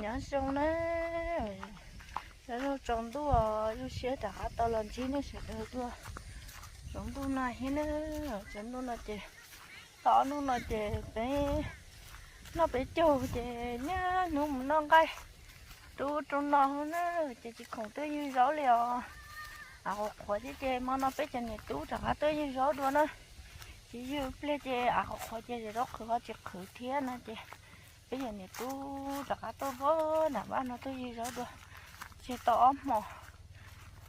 Nyob zoo na, nyob zoo tsaus ntuj, zoo siab rov qab tau los ntsib nej sawv daws dua. Tsaus ntuj no thiab na, tsaus ntuj no ces, tau ob hnub no ces peb noj peb caug ces niaj hnub mus noj nqaij rau ub rau no na, ces tsis khoom tuaj ywg zaub li os. Av qhuav qhuav thiab ces hmo no peb cov niam tub rov qab tuaj ywg zaub dua na. Tsis ywg pliag ces av qhuav qhuav ces zaub qhwv ho tsis qhwv thiab no ces peb cov niam tub rov qab tuaj pab nram vaj no tuaj ywg zaub dua. Tseg tau ob hmos,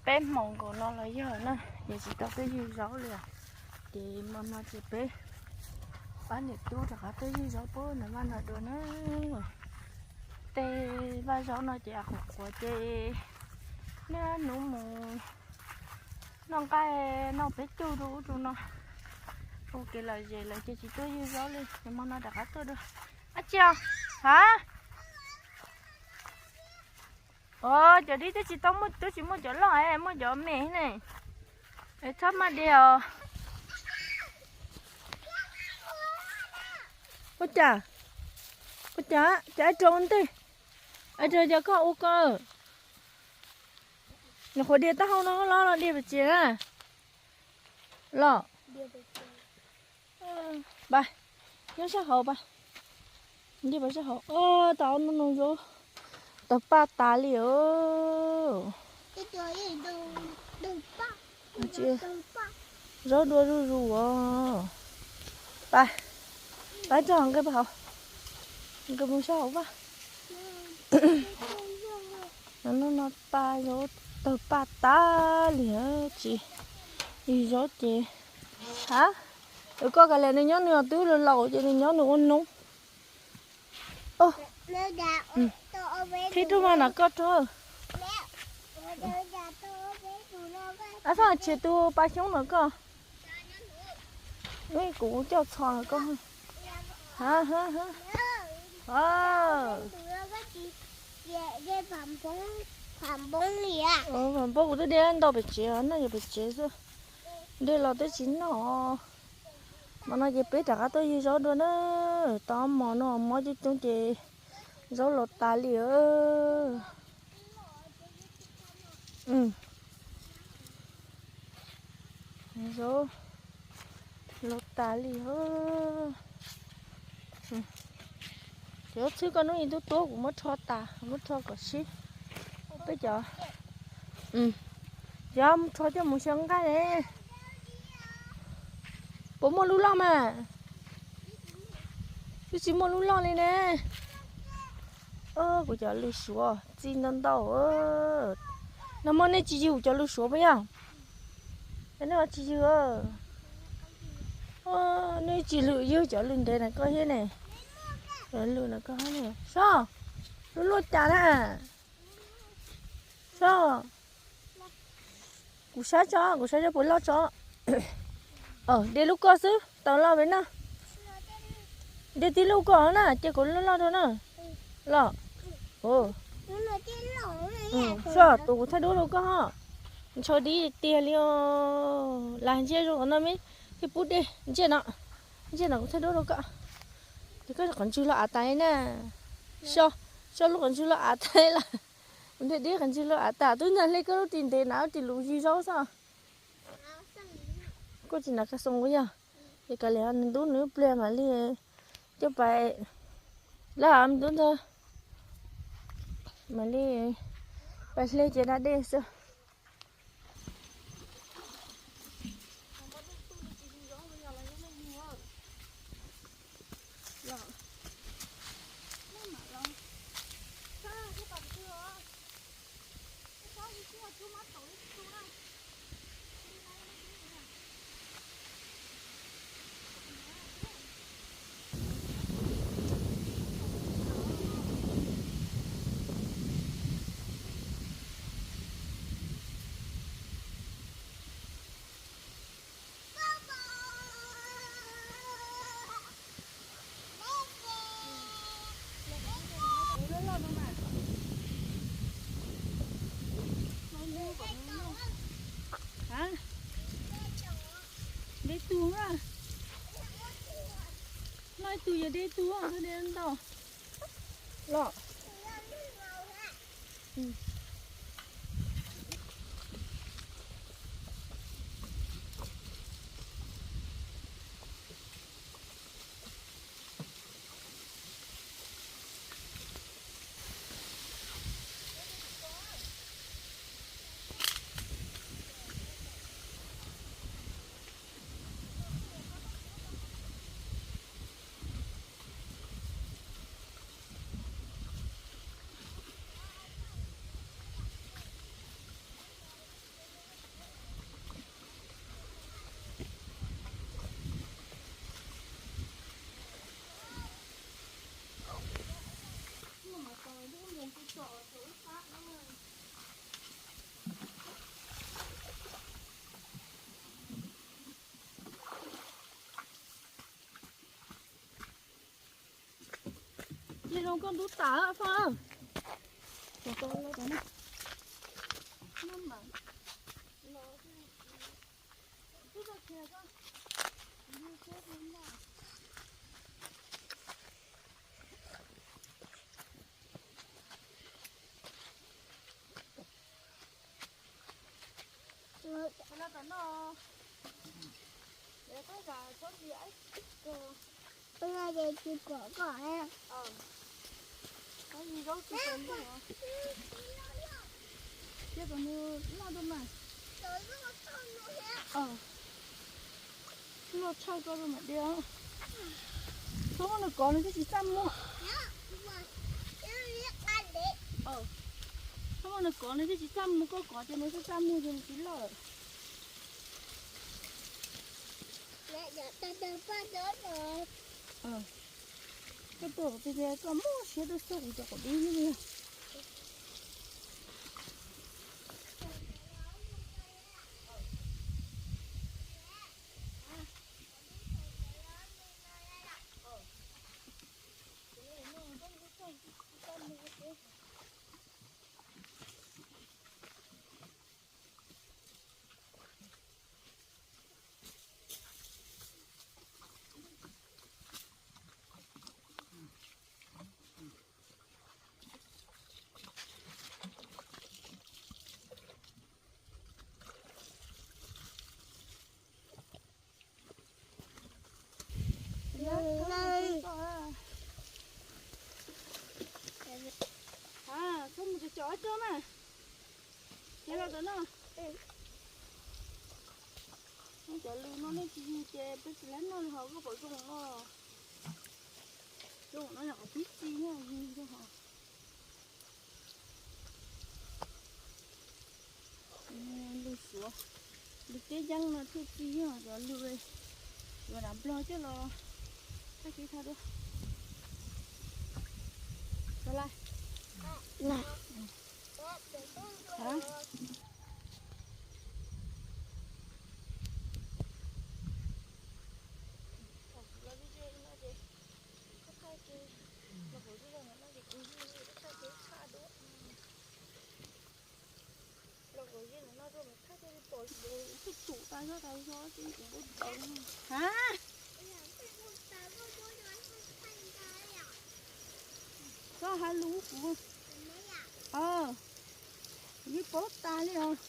peb hmos nkaus no los yog na, ces tsis tau tuaj ywg zaub li os. Ces hmo no ces peb pab niam tub rov qab tuaj ywg zaub pab nram vaj no dua na. Tej vaj zaub no ces av qhuav qhuav ces niaj hnub mus noj nqaij noj peb caug rau ub rau no. Ua kev lom zem lawm ces tsis tuaj ywg zaub li, ces hmo no rov qab tuaj dua. Ab tsi os, ha? Os, cov dib twb tsis tau muaj, twb tsis muaj cov loj, muaj cov me ne. Es txhob maj di os. Ua cas, ua cas, cas ai rau ntej, ai rau cov koj ua koj. Nws qhuav dias taub hau no los, los dias pem tsev na. Los, pa, nyob sab hauv pa, nyob sab hauv. Tau no no zaub tawg paj tas li os. Zaub dua zuj zus os. Pa, pa rau nqe pa hauv, nqe mus sab hauv pa. No no pa, zaub tawg paj tas li tsis ywg zaub ces. Ha, koj kav liam nws nyob nws twb laus laus ces nws nyob nws ua noob. Qhib rau mas no koj rau. Ab, faj tshiav tus pa xyoob no koj. Kuv coj txho no koj. Pham Npoob kuv twb de ntau pem tsev, noj yog pem tsev xwb. De los twb tsis noj. Hmo no ces peb rov qab tuaj ywg zaub dua na. Tau hmo no mob coob coob ces zaub los tas li. Zaub los tas li. Cov txhwb koj hnub ib tug tuab kuv muab rho tas, muab rho kom sib. Peb cov, cov mus rho coj mus xyaw nqaij ne. Puas muaj lub loj mas? Twb tsis muaj lub loj li ne. Kuv cov lws suav txi ntau ntau. Nag hmo nej tsis yug cov lws suav puas yog? Nej tsis yug. Nej tsis lwm yug cov lws ntev na koj thiab ne. Cov lws na koj thiab ne. Sob, lub luaj cas na? Sob, kuv saib tso, kuv saib tso puas loj tso. De lub koj xwb, tau loj peb noj. De tib lub koj na, ces kuv loj loj rau na. Loj. Sob, tus kuv thaij duab rau koj ho. Ntshaw dib tiag li os. Lam ntsiab zoo qhov no me, thiaj pub dej. Ntsiab no, ntsiab no kuv thaij duab rau koj. Ces koj qhov ntswg los av tas li na. Sob, sob lub qhov ntswg los av tas li lawm. Kuv nthe dib qhov ntswg los av tas, twb ntag hle koj lub ris ntev na, lub ris lus yig zaub xwb. Kuj tsis hnav ka xoo kuj yog. Ces kav liam nws ntub nws ib pliag mam li coj pais, lawv me tub ntxawg, mam li pais hle ces da dej xwb. Deb tug na. Noj ib tug yog deb tug, de ntau los. Cia zoo koj ntub tas Faj. Los tom no, es koj zam tsob zis ib tug. Ua no ces tsis pom koj. Tsob zis zaub tsis pom koj. Cia kom nws noj rau mas. Noj tshaj koj rau mas diam. Txhob muab nws kov, nws thiaj tsis txaj muag. Txhob muab nws kov, nws thiaj tsis txaj muag, koj kov ces nws thiaj txaj muag ces nws tsis loj. Koj tuaj tias koj muaj siab tuaj xauj kuv cov qaum dib li. Txhob mus cov cov ib co na. Ces los tom no. Cov lws no nej tsis yug ces peb tsis laib noj li hos, koj pom zoo no. Zoo no yog qhov tib txi yog yug ho. Lws suav, lws teb yeeb no thiaj txi yog cov lws, cov dav nplog coj los tag kev tha dua. Tau lawm. Ha. Koj hais lus kuv. Kuv yeej paub tas li os.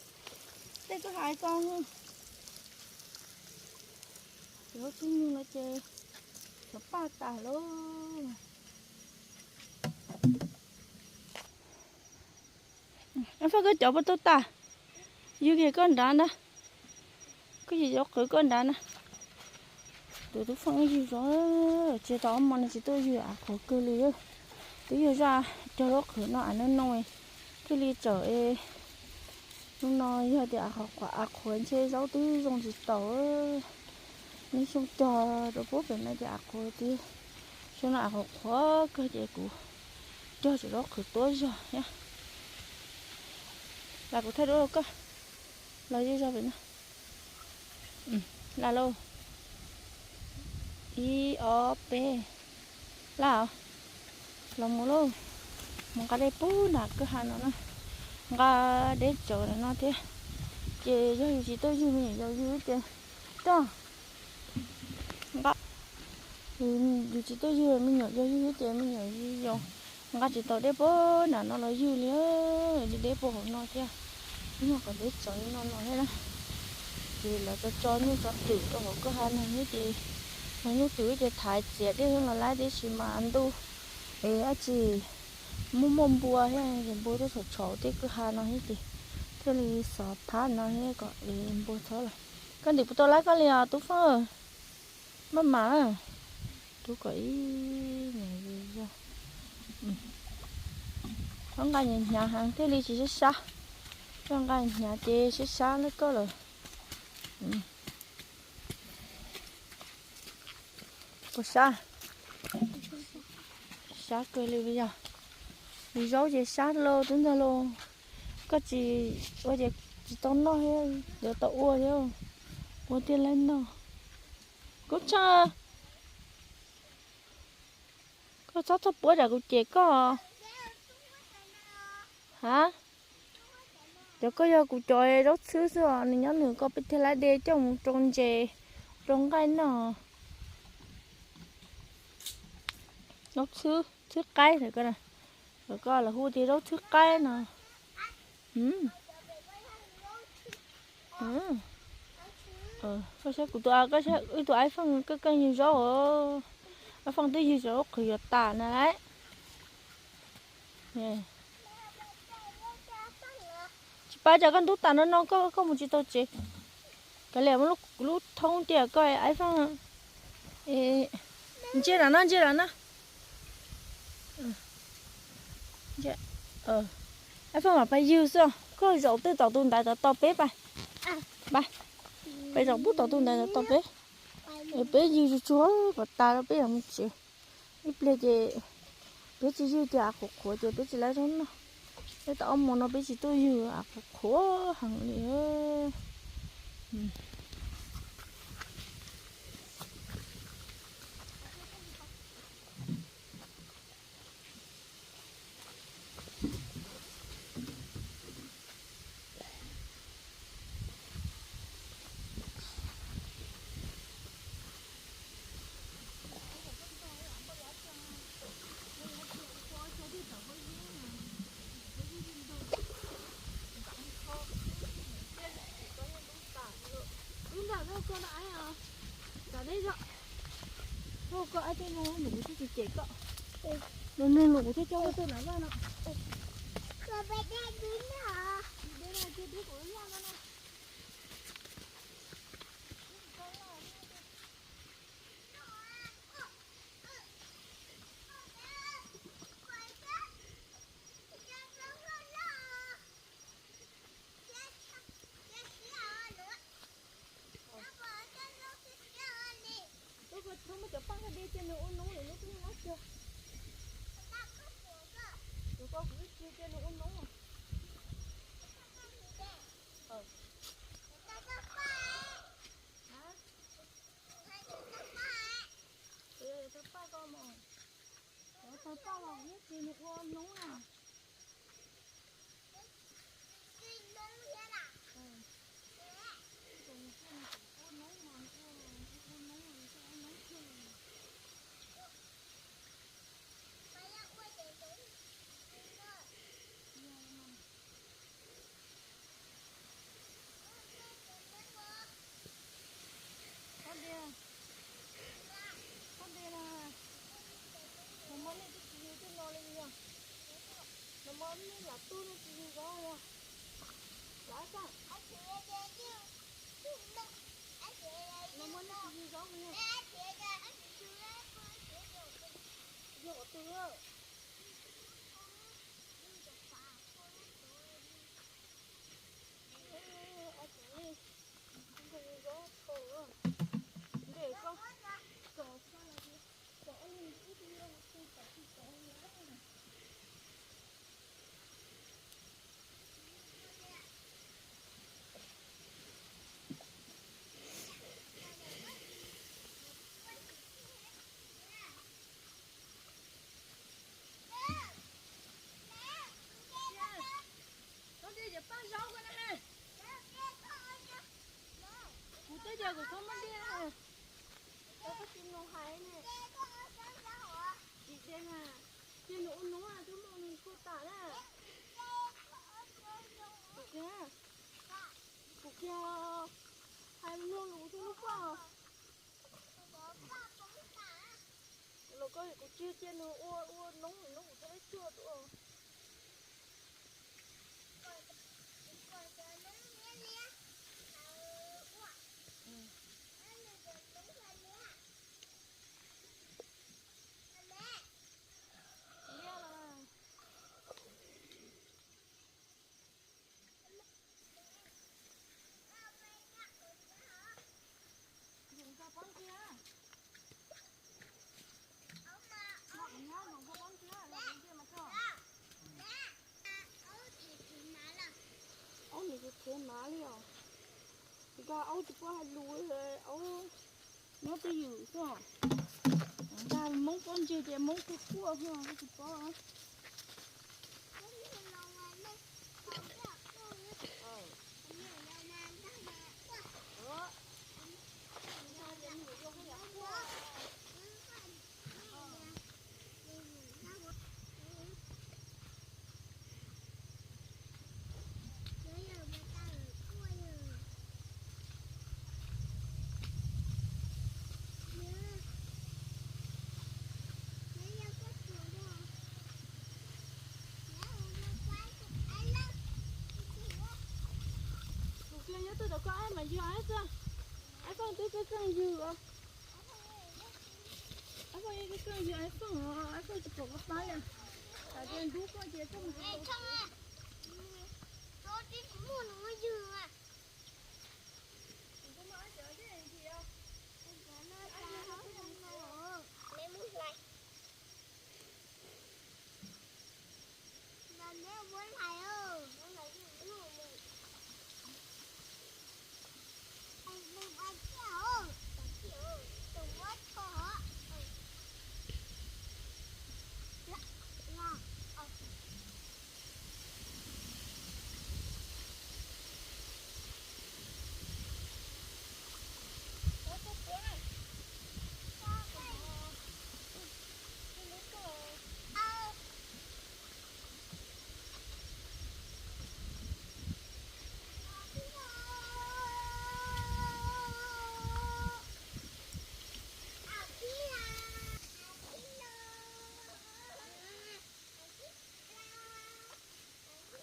Tej koj hais ko. Cov tib nyuag no ces cov paj tas lauj. Faj, koj cov puas tau tas? Yug kiag koj nrad ntag. Koj yug cov qhwv koj nrad na. Tus tub Faj yug zov, tsis tau ob hmo no tsis tuaj yug, av qhuav kawg li. Twb yug zaj cog zaub qhwv no av no no thiaj li tsawm. Hnub no yog tias av qhuav, av qhuav ntshe zaub twb zoo tsis taus. Neb xyoo cog rau puag pem no ces av qhuav tiag. Xyoo no av qhuav qhuav kawg ces kuv cog tsis zaub qhwv tuab zog thiab. Lam kuv thaij duab rau koj. Los zej zog pem no. Lam lauj. Ib ob peb. Lam os. Los mus lauj. Mus nqa dej puag nram kwj ha no na. Nqa dej tsawv ntawm no thiab. Ces yog yus tsis tuaj yug me nyuam yaus yug ces coj nqa. Yus tsis tuaj yug me nyuam yaus yug ces me nyuam yaus Nqa tsis tau dej puag nram no los ywg li, deb deb puag hauv no thiab. Ib nyuag kom deb tsawv li no no thiab na. Ces lawv tso tso nyuj tso twm rau hauv kwj ha no thiab ces, nyuj twm ces thaiv txiav dej los lawm tiam sis mas ntuj es dab tsi muaj muaj npua thiab ces npua tuaj tshauv tshauv tej kwj ha no thiab ces thiaj li xov phab no thiab kom es npua txhob los. Koj ntim puas tau lawv koj li os Tub Foob? Maj mam na. Rub kom ib nyuag zog. Koj nqa hnyav hnyav heev thiaj li tsis sab sab. Koj nqa hnyav ces sab sab lawm koj lawm. Puas sab? Sab kawg li yog. Zaub ces sab lauj, twb ntag lauj. Koj tsis ua ces tsis tau noj thiab, yuav tau ua thiab. Ua thiaj li noj. Kub Tsheej, koj txhob txhob puab tsam kuv cem koj. Ha? Cov koj yog kuv cov zaub txhwb xwb os, nws nyob nws koj peb thiaj laib de coj mus rau ntses, rau nqaij noj. Zaub txhwb, txhwb qaib, koj lawv hu tias zaub txhwb qaib no. Koj saib kuv tus, koj saib wb tus iPhone koj keej yug zaub os. iPhone twb yug zaub qhwv yuav tas na lauj. Tsis paub tsam koj ntub tas no no koj, koj mus tsis tau tsev. Kav liam muab lub thoob tiag koj iPhone. Ntsia los no, ntsia los no. iPhone mam pais ywg xwb, koj zaum twb tom tus ntaiv tom tom peb pais. Pais, pais zaum pub tom tus ntaiv tom tom peb. Peb ywg tsuag tsuag kom tas rau peb yuav mus tsev. Ib pliag ces peb tsis ywg ces av qhuav qhuav ces peb tsis laib zaub noj. Peb tau ob hmos no peb tsis tuaj ywg, av qhuav qhuav heev li. Nug nug lus kuv thiaj coj koj tuaj nram vaj no. Koj muab cov paj koj de cia nws ua noob lwm hnub twb nyob kiag. Cov koj kuv twb cia nws ua noob. Tau paj koj mas. Tau paj los kuv twb cia nws ua noob na. Qab nti, qab nti na. Nag hmo nej twb tsis yug tej no li yog? Nag hmo nej lam tuaj nej tsis yug zaub yog? Lam xaj. Nag hmo nej tsis yug zaub li yog? Yog qhov twg? Koj, kuv tsis cia nws ua, ua noob, noob kuv thiaj tsuag dua. Aub nws tus thiav mav li os. Nkag aub tsis paub hais lus, aub nyob twj ywm xwb. Nkag Hmoob pob ntseg ces Hmoob kuj quaj xwb tsis paub. Tus kiag nyob twg rau koj, aib mas yug aib xwb. Aib Fooj twb keej keej yug os. Aib Fooj yeej keej keej yug Aib Fooj os, Aib Fooj tsis pom koj pab li. Tam cia ntub koj ces koj mus.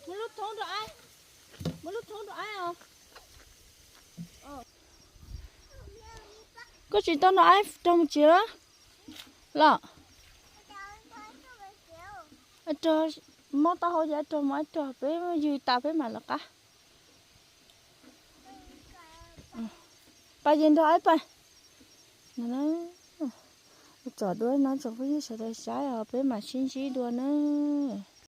Muab lub thoob rau aib, muab lub thoob rau aib os. Koj tsis tau nrog aib rog mus tsev los? Aib rog mob taub hau ces aib rog mus, aib rog peb ywg tas peb mam lawv qab. Pais ces nrog aib pais. Tsom dua no tsoom phooj ywg sawv daws saib os, peb mam sib ntsib dua nawb.